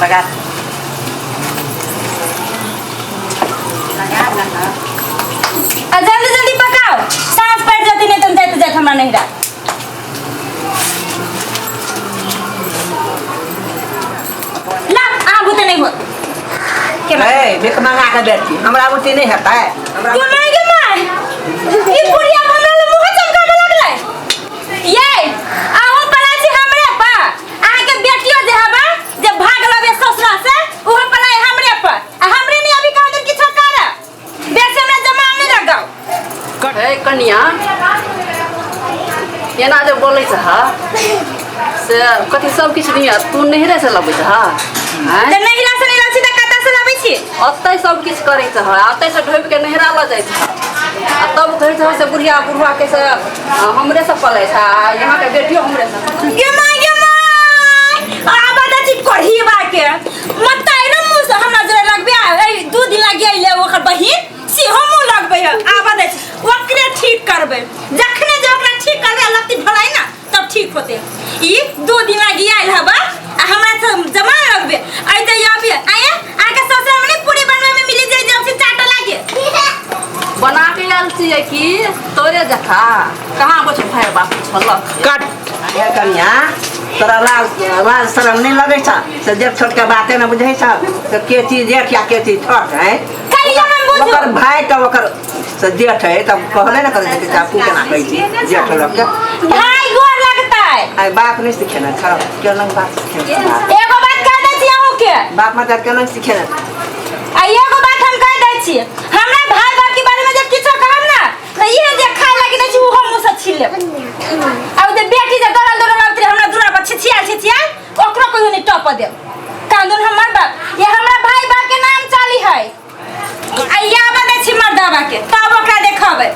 लगा। आ जल्दी जल्दी पकाओ, साँझ पड़ जाती, नहीं तुम जाते जाते हमरा नहीं रहा। ला आ बुते नहीं होत के माय। ए, भीख मंगा के बेटी हमरा बुते नहीं हेतै हमरा। के माय, के माय, ई बुढ़िया हमरा ले मुंह चमकावे लगलै। ये अहूँ पलाय छी हमरे पर, अहाँके बेटियो जे हबा जे भाग लबे ससुरा से उहो पलाय हमरे पर, आ हमरे नहीं अभी कहाँ दिन किछो कर बेसी हमरा जमा नहीं लगाओ। हे कनिया, एना जे बोलै छह से कथी सब किछु दिया तू नहिरे से लबै छह? आँय? तऽ नहिरा से नहीं लबै छी तऽ कतऽ से लबै छी? ओतै सब किछु करै छह, ओतै से ढोबि के नहिरा लऽ जाइ छह, आ तब कहै छह से बुढ़िया बुढ़वा के से हमरे से पलै छ, आ यहाँ के बेटियो हमरे से। गे माय, गे माय, आबा दै छी कढ़ीबा के मत ना मुँह से हमरा जोरे लगबे। आ ए 2 दिन लागी अइले ओकर बहिन सेहो मुँह लगबे है। आबा दै छी, ओकरे ठीक करबै। जखने जे ओकरा ठीक करबै लगती भलाई ना तब ठीक होते। ई 2 दिन लागी आइल हबा आ हमरा से जमा लगबे अइते अभी आया आके ससुरा में नहीं पूरी बनवे में मिली जाई जब से चाटा लागे। बना के आयल छियै कि तोरे जखा कहाँ बच भाइ बाप छलक। कट हे कनिया, तोरा लाज लाज शरम नहीं लगै छ से जेठ छोट के बाते न बुझै छ से के चीज जेठ या के चीज छोट है? कहिया हम बुझू? ओकर भाई तऽ ओकर से जेठ है तब कहले न करै छै कि चाकू केना कहै छी जेठ लोग के। भाई गोर लगता है। आइ बाप नहीं सिखेने छ केना बाप सिखेने छ? एगो बात कह दै छी अहूँ के। बाप माता केना सिखेने? आ एगो बात हम कह दै छी, हमरा भाई बाप के बारे में जब किछो कहब ना त इहे जे खाए लागी दै छी उहो मुँह से छीन लेब। आ उ जे बेटी जे दौड़ल दौड़ल आबैत रहे हमरा दुरा पर छिछियाल छिछियाल, ओकरो कहियो नहीं टप देब। कांदुन हमर बाप ये हमरा भाई बाप के नाम चली है। आ ये आबे दै छी मर्दाबा के तब ओकरा देखबै।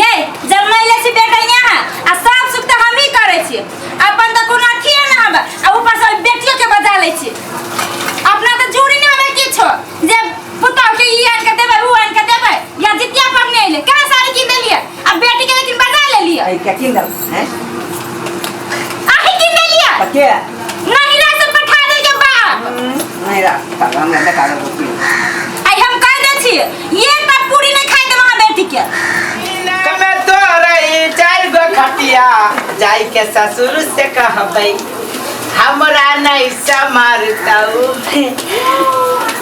ये जन्मैले छी बेटा यहाँ आ सब सुख तऽ हमही करै छी, अपन तऽ कोनो अथिए ना हबे, आ ऊपर से बेटियो के बजा लै छी। अपना तऽ जूरी नहीं हबे किछो जे पुतोह के ई आनि के देबै ऊ आनि के देबै, या जितिया पबनी अइले कहाँ साड़ी कीन देलियै, आ बेटी के लेकिन बजा लेलियै। आई क्या किन देल हैं? अहीं कीन देलियै। के? नहिरा से पठा दे के बाप। नहीं रहा हमरा देखा दे की। आई हम कह दै छी ये तब पूरी नहीं खाइ देब अहाँ बेटी के। में तोरई चार गो खटिया जाई के ससुर से कहबै हमरा नहीं संभालतौ।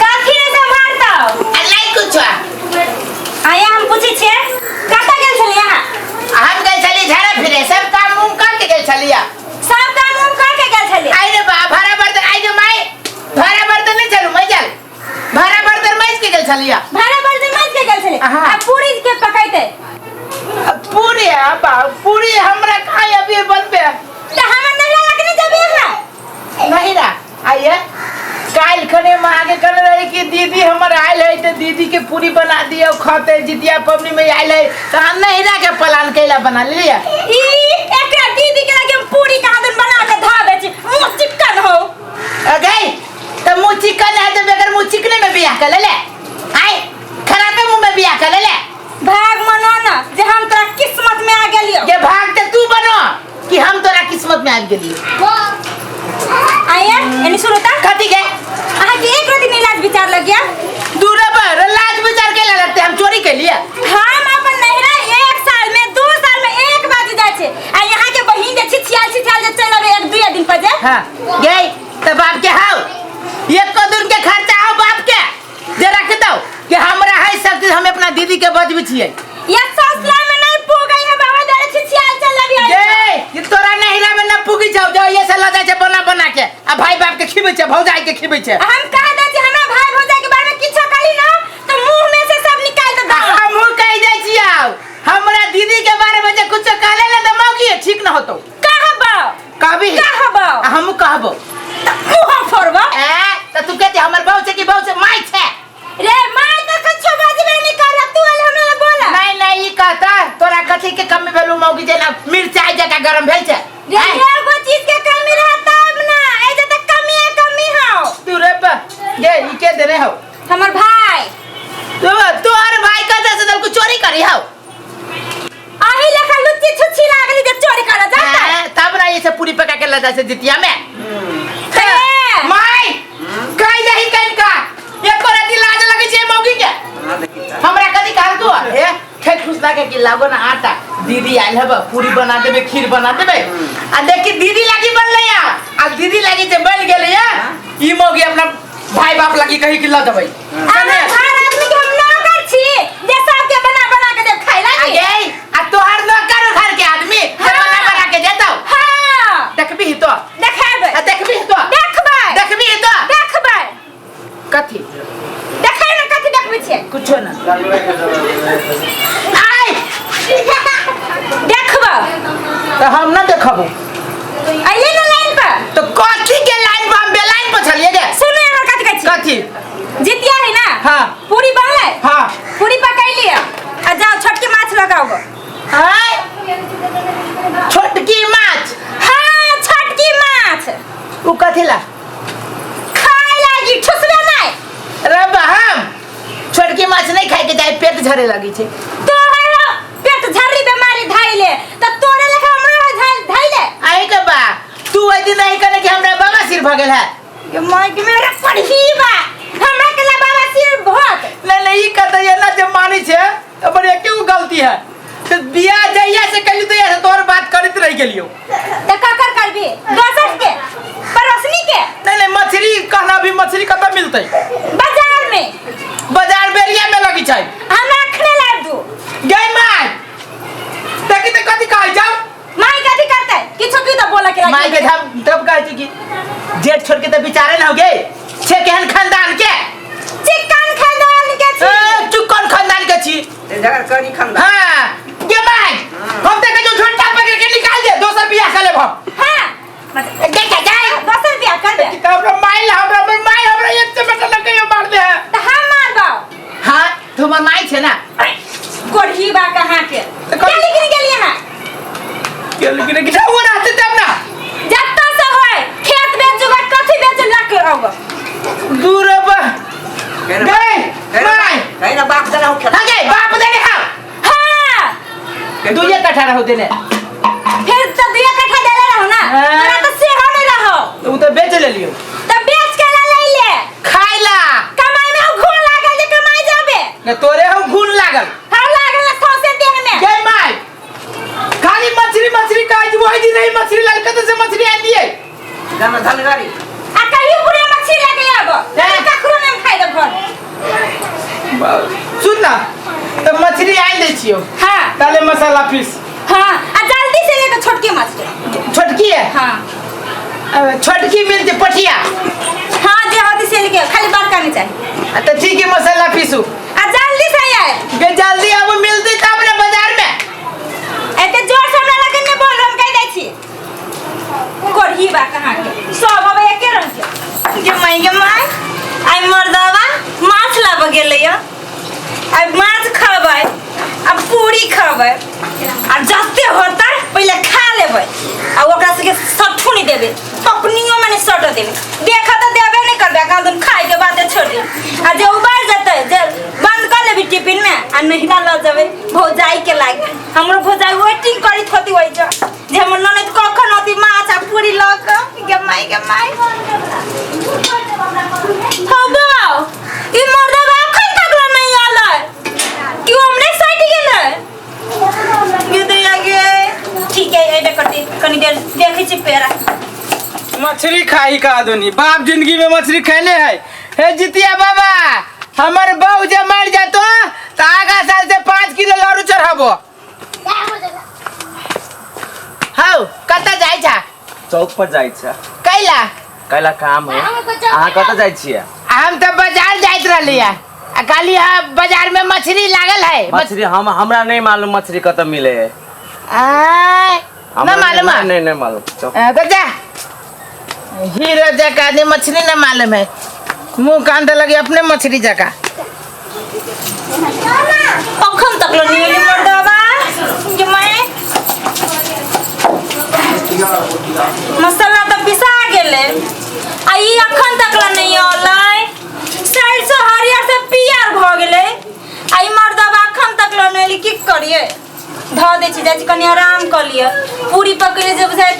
काथी नहीं संभालतौ? आ नहीं कुछ। आया हम पूछै छियै कतऽ गेल छलियै अहाँ? हम गेल छली झाड़ा फिरे, सब काम उम कर के गेल छलिया। सब काम उम कर के गेल छलियै? आई रे बा, भाड़ा बर्तन, आई रे माई, भाड़ा बर्तन नहीं चलू मैं चल भाड़ा बर्तन मैज के गेल छलिया। भाड़ा बर्तन माइज के गेल छलियै? हाँ। आ पूरी के पकैते? पूरी है बा, पूरी हमरा खाए अभी बनबे। तऽ हमर नहिरा लगने जेबै अहाँ? नहीं ना आइए, काल्हि खने में आगे कहने रही कि दीदी हमर आयल है तो दीदी के पूरी बना दियो खते, जितिया पबनी में आयल है तो हम नहिरा के प्लान कैला बना लिया। ई एकरा दीदी के लगे हम पूरी कहाँ दिन बना के धा दै छी, मुँह चिकन हो। गई तो मुँह चिकन है तो बगैर मुँह चिकने में बियाह कर ले ले, आय खराबे मुँह में बियाह कर ले ले। भाग मनो ना जे हम तोरा किस्मत में आ गेलियो। के भाग ते तू बनो कि हम तोरा किस्मत में आबि गेलियो। आया एनी सुनो ता। कथी के? अहाँ के एक रति नहीं लाज विचार लग गया? दूर पर लाज विचार के लगते, हम चोरी के लिए? हम अपन नहिरा 1 साल में 2 साल में एक बार जाइ छै, आ यहाँ के बहिन जे छिछियाल छिछियाल जे चलि अबै एक दुए दिन पर जे। हाँ गई तो बाप के हाउ एक दिन के खर्चा आओ बाप के जे रख दो कि हमरा है सब चीज, हम अपना दीदी के बजबी छियै। ये ससुरा में नहीं पुगई है बाबा दादा छिछियाल चल अभी। गे ये तोरा नहिरा में न पुगी जाओ, जो ये से ल जाय छै बना बना के आ भाई बाप के खिबै छै, भौजाई के खिबै छै। हम कह दै छी हमरा भाई भौजाई के बारे में किछो कहली ना तो मुंह में से सब निकाल दे। हमहू कह दै छियै, हमरा दीदी के बारे में जे कुछ कहले ने त मौगी ठीक न होतो। कहबो। कहबी? कहबो। आ हमहू कहबो। मुंह फोड़बो। ए त तू कहते हमर बहू छै कि बहू छै माय छै? रे माय तो कुछो बजबे नहीं कर, तू अल हमरा ला बोला। नहीं नहीं, ई कहता तोरा कथी के कमी भेलू मौगी जेना मिरचाई जका गरम भेल छै? रे आँय? एगो चीज के कमी रहा तब ना, ऐसे तो कमी है कमी हो। तू रे बा गे, ई के देने हो? हमर भाई। तो तोहर भाई कहता से को चोरी करी हो? अही लेखा लुच्ची छुच्छी लागली जे चोरी कर जाता। हाँ, तब ना ये सब पूरी पका के लदा से जितिया में। ए! माय का कृष्णा के कि लाबो ना आटा दीदी आइल हब पूरी बना देबे खीर बना देबे आ देखी दीदी लागी बनले या आ दीदी लागी जे बन गेले या ई मौगी अपना भाई बाप लागी कही कि ल देबै अहाँ घर आदमी के हम नौकर छी जे सबके बना बना के देब खाइ आ लागी गई आ तोहर नौकर घर के आदमी जे बना बना के देतौ हाँ देखबी तो देखेबै आ देखबी तो देखबै देखबी तो देखबै कथी देखै ने कथी देखबै छियै कुछो ना आय देखबै तो हम ना देखबो अइले ने लाइन पर तो कथी के लाइन पर हम बेलाइन पर छलिए गे सुनू हमर कथी कहै छी कथी जितिया है ना हाँ। पूरी बनलै हाँ पूरी पकैली आ जाओ छोटकी माछ लगाओ आय छोटकी माछ हाँ छोटकी माछ उ कथी ला खाय लागी ठुसबे नहीं रब हम छोटकी माछ नहीं खाए के जाए पेट झरे लगी छे तोहर पेट झर्री बीमारी धैले त तोरे लेखा हमरो धैले आई के बा तू ओइ दिन नहीं कहले कि हमरा बाबा सिर भ गेल है ये माय के मेरा पढ़ी बा हमरा के ला बाबा सिर बहुत नहीं नहीं ई कहते ये ना जब मानी छे तो बड़े एके गलती है तो बियाह जहिया से कहली तहिया से तोहर बात करैत रह गेलियो त ककर करबी दोसर के पड़ोसनी के नहीं नहीं मछली कहना भी मछली कतऽ मिलतै बाजार में बाजार बेरिया में लगी छै हमरा अखने लाब दू गई माय देखी तऽ कथी कहै जाउ माय कथी करतै किछो क्यों त बोला के माय के धम तब कहै छी कि जेठ छोड़ के तऽ बिचारे न हो गे छे केहन खानदान के चिकन खानदान के छी ए, चुक्कन खानदान के छी झगड़ करी खंदा हाँ गे माय हम तऽ कहियो झोंटा पकड़ के निकाल दे दोसर बियाह कर लेब हम हां देख जाय दोसर बियाह कर दे कि हमरा माय ला हमरा माय हमरा एक चमेटा न कहियो मार दे है त हम मारबौ हाँ तो हमर माय छै ना कोढ़ी बा कहाँ के तऽ कथी- के लेकिन गेलिए हैं लेकिन कि वो रहते तब ना जत्ता से होय खेत बेचू बा कथी बेचू ला के आबो दूर बा गए माय कहीं ना बाप देना हो खेत हाँ गए बाप देने हाँ हाँ दुइये कट्ठा रहो देने फिर तो दुइया कट्ठा देले रहो ना हाँ। तोरा तो सेहो नहीं रहो तो उ तो बेच लेलियो तो बेच के ला ले ले खाइला कमाई में हो घून लागल जे कमाई जाबे न तोरे हम घून लागल हम लागल ना सौंसे देह में गए माय खाली मछली मछली कहै छी वही दिन नहीं मछली लाल कतऽ से मछली आनि दिए जाना धनगारी आ कहियो पूरे मछली लेके आबो हाँ। ककरो नहीं खाइ दे घर सुन ना तो मछली आनि दै छियौ हाँ ताले मसाला पीस हाँ आ जल्दी से लेके छोटकी मछली छोटकी है हाँ छोटकी मिलते पटिया हाँ जे होती से लेके खाली बात करनी चाहिए आ तो ठीक है मसाला पीसू आ जल्दी से आए गे जल्दी अब मिलते तब ना बाजार में एते जोर से हमरा लगन में बोल हम कह दै छी कोढ़ी बा कहाँ के सब अब एके रंग के गे माई गे माई आइ मर्दवा माछ लाबऽ गेलै या आइ माछ खबै आ पूरी खबै आ जते होतै पहिले खा लेबै आ ओकरा सबके सट्ठू नहि देबै पपनियो में नहि सट देबै देखऽ तऽ देबे नहि करबै कल तुम खाए के बाते छोड़ दे आ जे उबार जेतै जे बंद कर लेबी टिफिन में आ नहिरा लऽ जेबै भौजाई के लागे हमरो भौजाई वेटिंग करैत होती ओहि जे जे हमर ननद कखन होती माछ आ पूरी लऽ कऽ गे माई गे माई हौ बाउ ई मर्दवा अखन तक लऽ नहि आलै कि हमरे सटि गेलै गे दैया गे ठीक है एबे करती कनी देर देखै छी पेड़ा मछली खाई का आदमी बाप जिंदगी में मछली खैले है हे जितिया बाबा हमर बहू जे मर जातो तो आगा साल से 5 किलो लड़ू चढ़ाबो। हौ कतऽ जाइ छा? चौक पर जाइ छै। कैला? कैला काम है। अहाँ कतऽ जाइ छियै? हम तऽ बाजार जाइत रहली है आ कहली है बाजार में मछली लागल है। मछली हम हमरा नहीं मालूम मछली कतऽ मिले है। आय हमरा ना मालूम है? नहीं नहीं मालूम। चौक हाँ, तो जा हीरो जका आदमी मछली ना मालूम है, मुंह कान तो लगे अपने मछली जका। अखन तक ल नहीं मर्दवा गे माई मसाला तऽ पिसा गेलै आ ई अखन तक ल नहीं औलै। साइड से हरियर से पियर भऽ गेलै आ ई मर्दवा अखन तक ल नहीं एलै। की करियै, धऽ दै छी, जाइ छी कनी आराम कऽ लिअ। पूरी पकड़े जे बुझाइ